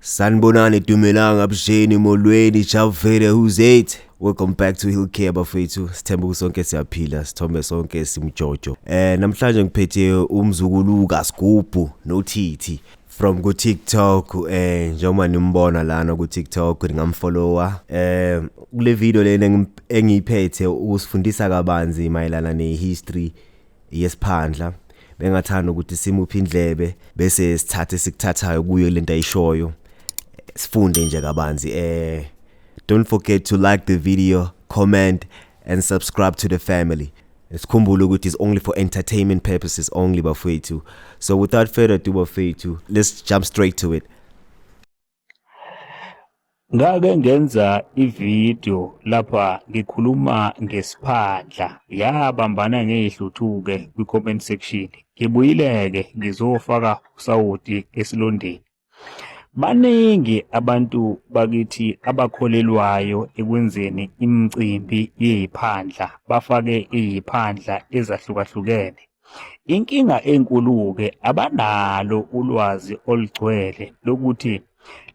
Sanibonani, dumelang, abusheni, molweni, javele, who's it? Welcome back to Hill Care bafethu. Sithemba ukuthi sonke siyaphila, sithombe sonke simjojo. Namhlanje ngiphethe umzukulu kaSigubhu noThiti from ku TikTok. Njengoba nimbona lana ku TikTok, ningamfollowa. Kule video lena engiyiphethe usifundisa kabanzi mayelana nehistory yesiphandla. Bengathanda ukuthi simuphe indlebe bese sithathe sikuthathayo kuyo lento ayishoyo, sifunde nje kabanzi. Don't forget to like the video, comment and subscribe to the family. Sikhumbule ukuthi is only for entertainment purposes only, bafethu. So without further ado, bafethu, let's jump straight to it. Ngake ngenza ividiyo lapha ngikhuluma ngesiphandla, yabambana ngezihluthu-ke kwi-comment section. Ngibuyile-ke ngizofaka usawoti esilondeni. Baningi abantu bakithi abakholelwayo ekwenzeni imicimbi yey'phandla, bafake iy'phandla ezahlukahlukene. Inkinga enkulu-ke abanalo ulwazi olugcwele lokuthi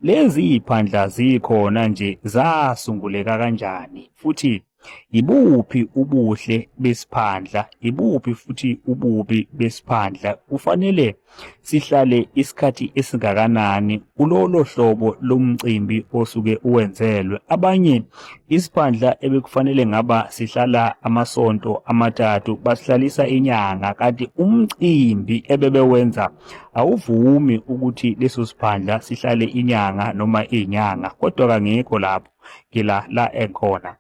lezi ziphandla zikhona nje zasunguleka kanjani, futhi yibuphi ubuhle besiphandla, ibuphi futhi ububi besiphandla, kufanele sihlale isikhathi esingakanani kulolo hlobo lomcimbi osuke uwenzelwe. Abanye isiphandla ebekufanele ngaba sihlala amasonto amathathu basihlalisa inyanga, kanti umcimbi ebebewenza awuvumi ukuthi leso siphandla sihlale inyanga noma izinyanga. Kodwa kangikho lapho, ngila la engikhona.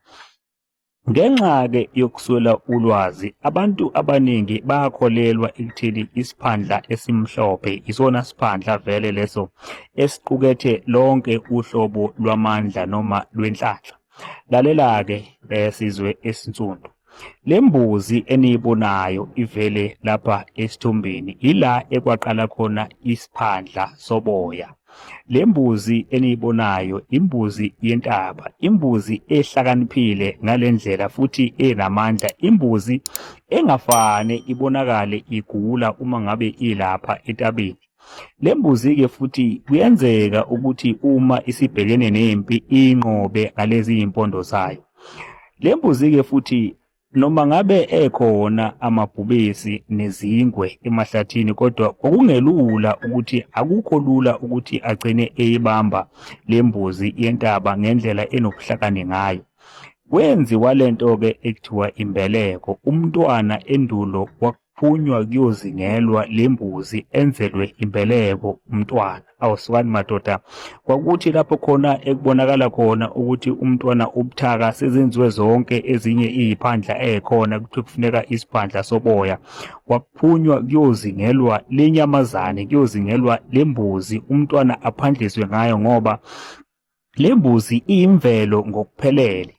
Ngenxa-ke yokuswela ulwazi, abantu abaningi bayakholelwa ekutheni isiphandla esimhlophe isona siphandla vele leso esiqukethe lonke uhlobo lwamandla noma lwenhlanhla. Lalela-ke sizwe esinsundu. Le mbuzi eniyibonayo ivele lapha esithombeni ila ekwaqala khona isiphandla soboya. Le mbuzi eniyibonayo imbuzi yentaba, imbuzi ehlakaniphile ngale ndlela futhi enamandla, imbuzi engafane ibonakale igula uma ngabe ilapha entabeni. Le mbuzi-ke futhi kuyenzeka ukuthi uma isibhekene nempi inqobe ngalezi zimpondo zayo. Le mbuzi-ke futhi noma ngabe ekhona amabhubesi nezingwe emahlathini, kodwa kwakungelula ukuthi akukho lula ukuthi agcine eyibamba le mbuzi yentaba ngendlela enobuhlakani ngayo. Kwenziwa lento-ke ekuthiwa imbeleko. Umntwana endulo kwakuphunywa kuyozingelwa le mbuzi enzelwe imbeleko umntwana. Awusukani madoda, kwakuthi lapho khona ekubonakala khona ukuthi umntwana ubuthaka, sezenziwe zonke ezinye iy'phandla ey'khona, kuthiwe kufuneka isiphandla soboya, kwakuphunywa kuyozingelwa le nyamazane, kuyozingelwa le mbuzi, umntwana aphandliswe ngayo, ngoba le mbuzi iyimvelo ngokuphelele.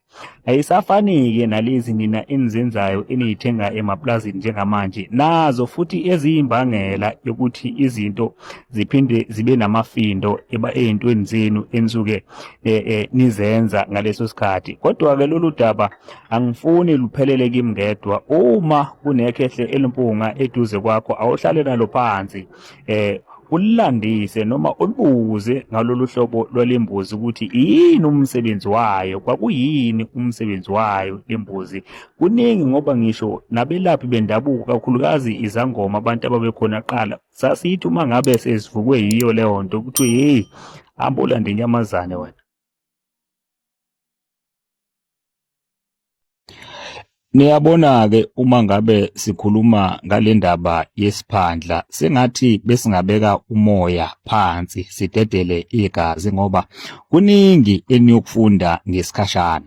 Ayisafani-ke nalezi nina enizenzayo eniyithenga emaplazini njengamanje, nazo futhi eziyimbangela yokuthi izinto ziphinde zibe namafindo ey'ntweni zenu enisuke nizenza ngaleso sikhathi. Kodwa-ke lolu daba angifuni luphelele kimi ngedwa. Uma kunekhehle elimpunga eduze kwakho, awuhlale nalo phansi, ulilandise noma ulibuze ngalolu hlobo lwalembuzi ukuthi yini umsebenzi wayo, kwakuyini umsebenzi wayo lembuzi. Kuningi ngoba ngisho nabelaphi bendabuko, kakhulukazi izangoma, abantu ababekhona kuqala, sasithi uma ngabe sesivukwe yiyo leyo nto kuthiwe hey, hamba ulande inyamazane wena. Niyabona-ke uma ngabe sikhuluma ngale ndaba yesiphandla, sengathi besingabeka umoya phansi sidedele igazi ngoba kuningi eniyokufunda ngesikhashana.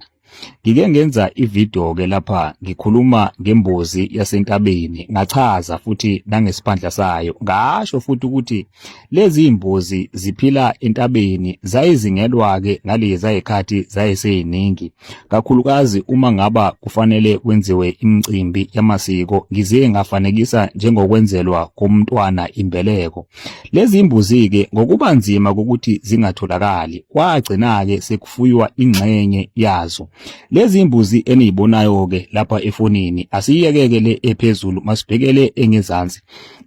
Ngike ngenza ividiyo-ke lapha ngikhuluma ngembuzi yasentabeni, ngachaza futhi nangesiphandla sayo, ngasho futhi ukuthi Lezi mbuzi ziphila entabeni, zayizingelwa-ke ngalezi zikhathi zayiseyiningi, kakhulukazi uma ngaba kufanele kwenziwe imicimbi yamasiko. Ngize ngafanekisa njengokwenzelwa komntwana imbeleko. Lezi mbuzi-ke ngokuba nzima kokuthi zingatholakali, kwagcina-ke sekufuywa ingxenye yazo. Lezi mbuzi eniyibonayo ke lapha efonini asiyekeke le ephezulu masibhekele engezansi.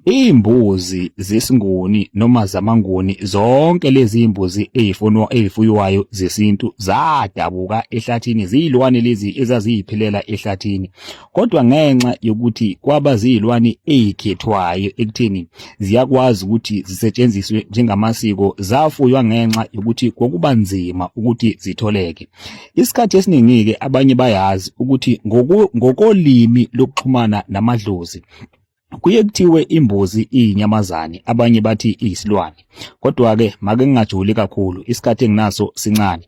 Imbuzi zesinguni noma zamanguni zonke lezi imbuzi ezifunwa ezifuywayo zesintu zadabuka ehlathini ziyilwane lezi ezaziyiphilela ehlathini kodwa ngenxa yokuthi kwaba ziyilwane ezikhethwayo ekutheni ziyakwazi ukuthi zisetshenziswe njengamasiko zafuywa ngenxa yokuthi kwakuba nzima ukuthi zitholeke. Isikhathi esiningi-ke abanye bayazi ukuthi ngokolimi lokuxhumana namadlozi kuye kuthiwe imbuzi iyinyamazane abanye bathi iyisilwane kodwa-ke make ngingajuli kakhulu isikhathi enginaso sincane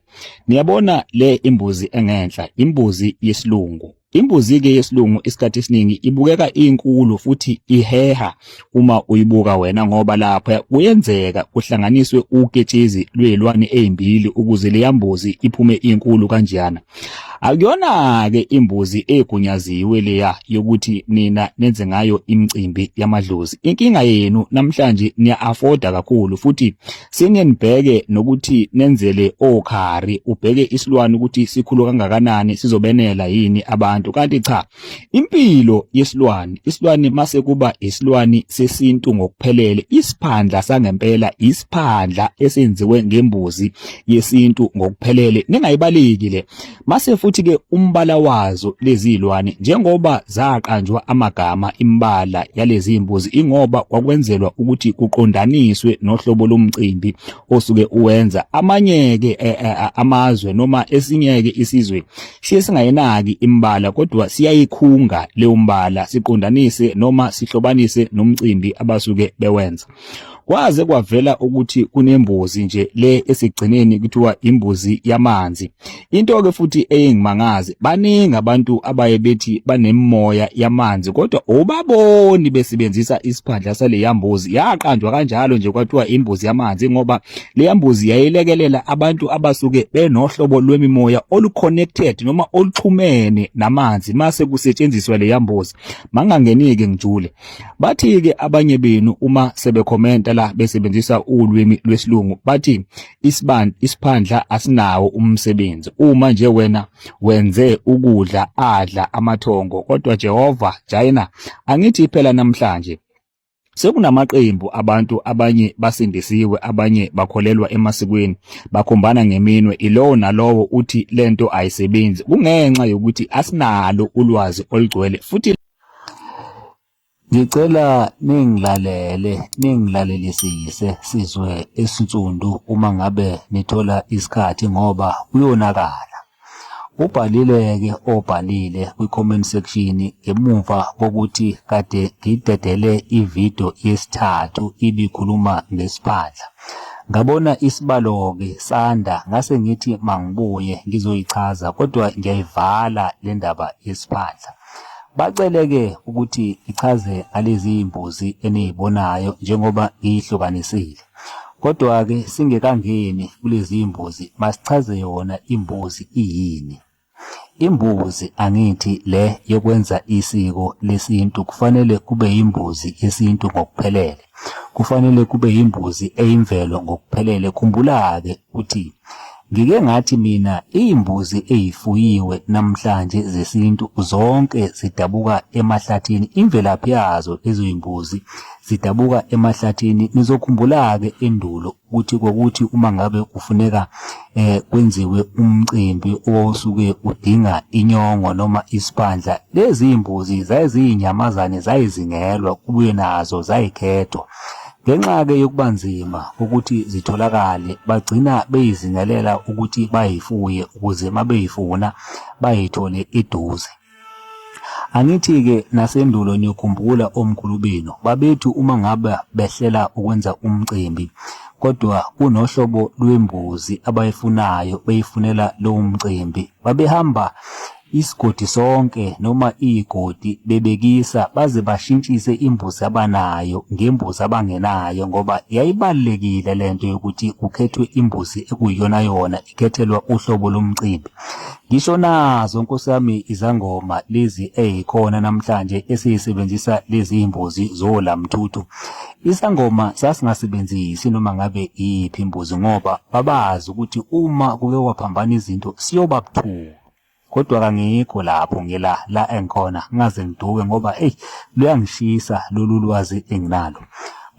niyabona le imbuzi engenhla imbuzi yesilungu imbuzi-ke yesilungu isikhathi esiningi ibukeka inkulu futhi iheha uma uyibuka wena ngoba lapha kuyenzeka kuhlanganiswe uketshezi lwezilwane ezimbili ukuze leya mbuzi iphume inkulu kanjeyana Akuyona-ke imbuzi egunyaziwe leya yokuthi nina nenze ngayo imicimbi yamadlozi. Inkinga yenu namhlanje niya-afforda kakhulu futhi seniye nibheke nokuthi nenzele okhari, ubheke isilwane ukuthi sikhulu kangakanani sizobenela yini abantu. Kanti cha, Impilo yesilwane, isilwane mase kuba isilwane sesintu ngokuphelele, isiphandla sangempela, isiphandla esenziwe ngembuzi yesintu ngokuphelele, ningayibaleki le. Mase futhi ke umbala wazo lezi zilwane njengoba zaqanjwa amagama imbala yalezi mbuzi ingoba kwakwenzelwa ukuthi kuqondaniswe nohlobo lomcimbi osuke uwenza. Amanye ke eh, eh, amazwe noma esinye ke isizwe siye singayenaki imbala kodwa siyayikhunga leyo mbala siqondanise noma sihlobanise nomcimbi abasuke bewenza. Kwaze kwavela ukuthi kunembuzi nje le esigcineni kuthiwa imbuzi yamanzi. Into ke futhi eyingimangazi baningi abantu abaye bethi banemimoya yamanzi kodwa obaboni besebenzisa isiphandla sale yambuzi yaqanjwa kanjalo nje kwathiwa imbuzi yamanzi ngoba Leya mbuzi yayilekelela abantu abasuke benohlobo lwemimoya oluconnected noma oluxhumene namanzi mase kusetshenziswa leya mbuzi. Mangangenike ngijule. Bathi-ke abanye benu uma sebekhomenta la besebenzisa ulwimi lwesilungu bathi isibani isiphandla asinawo umsebenzi uma nje wena wenze ukudla adla amathongo kodwa Jehova Jayina angithi phela namhlanje Sekunamaqembu abantu abanye basindisiwe abanye bakholelwa emasikweni bakhombana ngeminwe ilowo nalowo uthi lento ayisebenzi kungenxa yokuthi asinalo ulwazi olugcwele futhi Ngicela ningilalele ningilalelisise sizwe esinsundu uma ngabe nithola isikhathi ngoba kuyonakala. Ubhalile-ke obhalile kwi-comment section ngemuva kokuthi kade ngidedele ividiyo yesithathu ibikhuluma ngesiphandla. Ngabona isibalo-ke sanda ngase ngithi mangibuye ngizoyichaza kodwa ngiyayivala le ndaba yesiphandla. Bacele-ke ukuthi ngichaze ngalezi mbuzi eniyibonayo njengoba ngiyihlukanisile. Kodwa-ke singekangeni kulezi mbuzi masichaze yona imbuzi iyini. Imbuzi angithi le yokwenza isiko lesintu kufanele kube yimbuzi yesintu ngokuphelele. Kufanele kube yimbuzi eyimvelo ngokuphelele. Khumbula-ke ukuthi ngike ngathi mina iy'mbuzi ey'fuyiwe namhlanje zesintu zonke zidabuka emahlathini. Imvelaphi yazo lezo y'mbuzi zidabuka emahlathini. Nizokhumbula-ke endulo ukuthi kwakuthi uma ngabe kufuneka eh kwenziwe umcimbi owawusuke udinga inyongo noma isiphandla, lezi mbuzi zayizinyamazane zayizingelwa kubuye nazo zayikhethwa. Ngenxa-ke yokuba nzima ukuthi zitholakale bagcina beyizingelela ukuthi bayifuye ukuze uma beyifuna bayithole eduze. Angithi-ke nasendulo niyokhumbula omkhulu benu babethi uma ngabe behlela ukwenza umcimbi kodwa kunohlobo lwembuzi abayifunayo beyifunela lowo mcimbi babehamba isigodi sonke noma igodi bebekisa baze bashintshise imbuzi abanayo ngembuzi abangenayo ngoba yayibalulekile lento yokuthi kukhethwe imbuzi ekuyiyona yona ikhethelwa uhlobo lomcimbi. Ngisho nazo nkosi yami izangoma lezi ezikhona namhlanje esizisebenzisa lezi mbuzi zolamthuthu. Isangoma sasingasebenzisi noma ngabe iyiphi imbuzi ngoba babazi ukuthi uma kuke kwaphambana izinto siyoba buthungu. Kodwa kangikho lapho ngila la engikhona ngingaze ngiduke ngoba eyi luyangishisa lolu lwazi enginalo.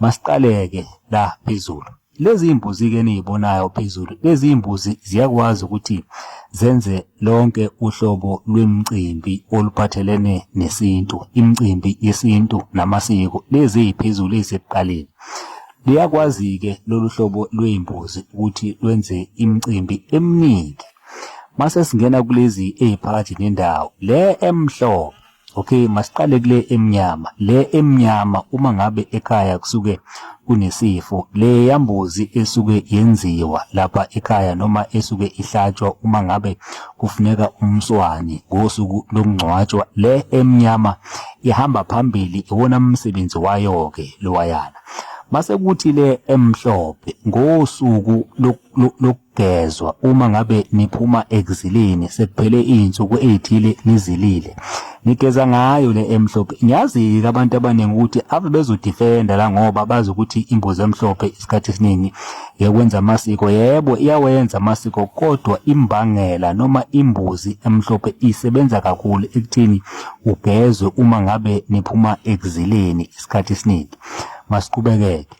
Masiqale-ke la phezulu. Lezi zimbuzi-ke eniyibonayo phezulu, lezi zimbuzi ziyakwazi ukuthi zenze lonke uhlobo lwemicimbi oluphathelene nesintu, imicimbi yesintu namasiko, lezi eziphezulu ezisekuqaleni. Liyakwazi-ke lolu hlobo lwey'mbuzi ukuthi lwenze imicimbi eminingi. Mase singena kulezi eziphakathi nendawo, le emhlophe, okay, masiqale kule emnyama. Le emnyama uma ngabe ekhaya kusuke kunesifo, le yambuzi esuke yenziwa lapha ekhaya noma esuke ihlatshwa uma ngabe kufuneka umswani ngosuku lokungcwatshwa, le emnyama ihamba phambili, iwona msebenzi wayo-ke lowayana. Mase kuthi le emhlophe ngosuku lokugezwa, uma ngabe niphuma ekuzileni sekuphele izinsuku ezithile nizilile, nigeza ngayo le emhlophe. Ngiyazi-ke abantu abaningi ukuthi ave bezodifenda la ngoba bazi ukuthi imbuzi emhlophe isikhathi esiningi yokwenza amasiko. Yebo, iyawenza amasiko, kodwa imbangela noma imbuzi emhlophe isebenza kakhulu ekutheni ugezwe uma ngabe niphuma ekuzileni isikhathi esiningi. Masiqhubekeke.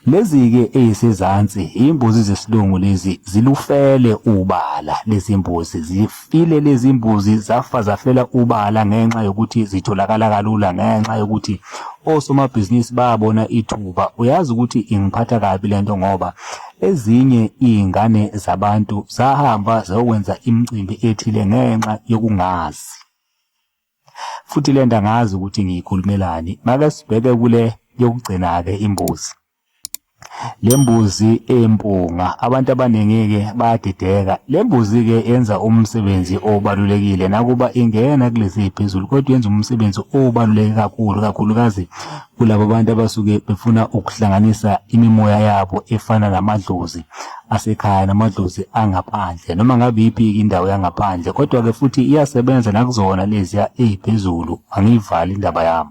Lezi-ke eyisezansi imbuzi zesilungu lezi zilufele ubala lezi mbuzi zifile lezi mbuzi zafa zafela ubala ngenxa yokuthi zitholakala kalula ngenxa yokuthi osomabhizinisi babona ithuba. Uyazi ukuthi ingiphatha kabi lento ngoba ezinye iy'ngane zabantu zahamba zayokwenza imicimbi ethile ngenxa yokungazi. Futhi lento angazi ukuthi ngiyikhulumelani. Make sibheke kule yokugcina-ke imbuzi. Le mbuzi empunga abantu abaningi-ke bayadideka. Le mbuzi-ke yenza umsebenzi obalulekile nakuba ingena kulezi eziphezulu kodwa yenza umsebenzi obaluleke kakhulu kakhulukazi kulabo bantu abasuke befuna ukuhlanganisa imimoya yabo efana namadlozi asekhaya namadlozi angaphandle noma ngabe iyiphi indawo yangaphandle kodwa-ke futhi iyasebenza nakuzona leziya eziphezulu angiyivali indaba yami.